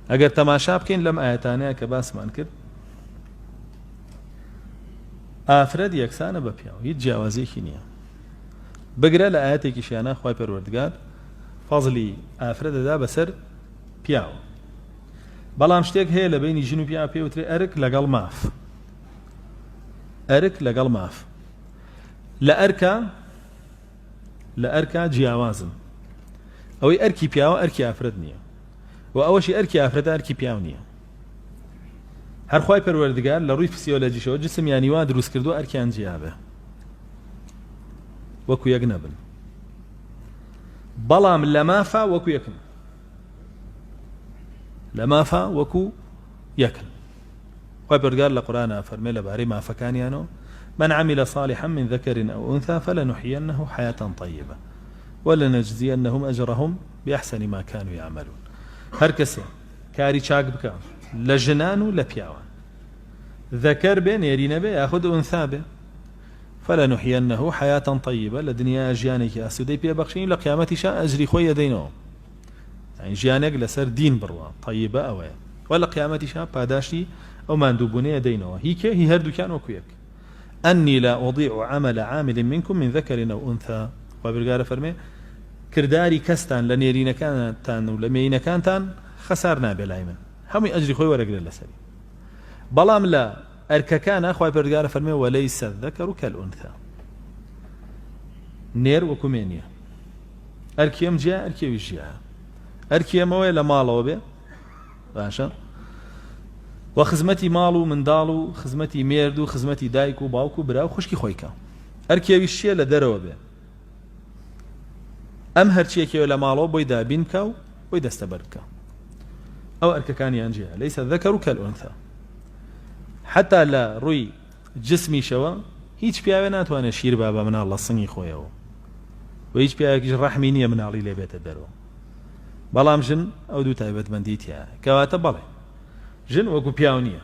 ئەگەر تەماشا بکەین لەم ئاەتانەیە کە باسمان کرد، ئافرەت یەکسانە بە پیاو، هیچ جیاوازیەکی نییە. بگرە لە ئاەتێکیشیانە خوای پەروەردگار فەزلی ئافرەت دەدا بەسەر پیاو. بەڵام شتێک هەیە لە بینی ژن و پیاو پێ وترێ ئەرک لەگەڵ ماف. ئەرک لەگەڵ ماف. لە ئەرکە لە ئەرکا جیاوازن. ئەوەی ئەرکی پیاوە ئەرکی ئافرەت نییە و ئەوەشی ئەرکی ئافرەتە ئەرکی پیاو نییە. هەر خوای پەروەردگار لە ڕووی فسیۆلۆجیشەوە جسمیانی وا دروست کردووە ئەرکیان جیا بێ، وەکو یەک نەبن، بەڵام لە مافا وەکو یەکن. لە مافا وەکو یەکن. خوای پەروەردگار لە قورئانا فەرمێ لەبارەی مافەکانیانەوە، من عمل صالحا من ذکر او انثی فلنحینه حیاة طیبە ولنجزینهم اجرهم باحسن ما كانوا یعملون. هەر کەسێ کاری چاک بکا لە ژنان و لە پیاوان، ذکر بێ نێرینە بێ یاخود ئونثا بێ، فلنحینه حیاة طیبە، لە دنیا ژیانێکی ئاسوودەی پێ بەخشین، لە قیامەتیشا ئەجری خۆی ئەدەینەوە. یانی ژیانێک لەسەر دین بڕوا طیبە ئەوەیە وە لە قیامەتیشا پاداشتی ئەو ماندووبوونەیە دەینەوە هی کێ هی هەردووکیان وەکو یەک أني لا أضيع عمل عامل منكم من ذكر أو أنثى. خوای پەروەردگار فەرمێ کرداری کەستان لە نێرینەکانتان و لە مێینەکانتان خەسار نابێ لای من، هەمووی ئەجری خۆی وەرەگرێت لەسەری. بەڵام لە ئەرکەکانە خوای پەروەردگار فەرمێ وليس الذكر كالأنثى، نێر وەکو مێ نییە. ئەرکی ئەم جیا ئەرکی ئەویش جیایە. ئەرکی ئەمەوەیە لە ماڵەوە بێ باشە و خزمەتی ماڵ و منداڵ و خزمەتی مێرد و خزمەتی دایک و باوک و برا و خوشکی خۆی کە. ئەرکی ئەویش چییە؟ لە دەرەوە بێ، ئەم هەرچیەکەوە لە ماڵەوە بۆی دابین بکە و بۆی دەستەبەر بکە. ئەو ئەرکەکانیان جیایە. ليس الذكر كالأنثى. حتا لە ڕووی جسمیشەوە هیچ پیاوێ ناتوانێت شیر با بە مناڵ لە سنگی خۆیەوە و هیچ پیاوێکیش ڕەحمی نییە مناڵی لێ بێتە دەرەوە، بەڵام ژن ئەو دوو تایبەتمەندی تیایە. کەواتە بەڵێ ژن وەکو پیاو نییە.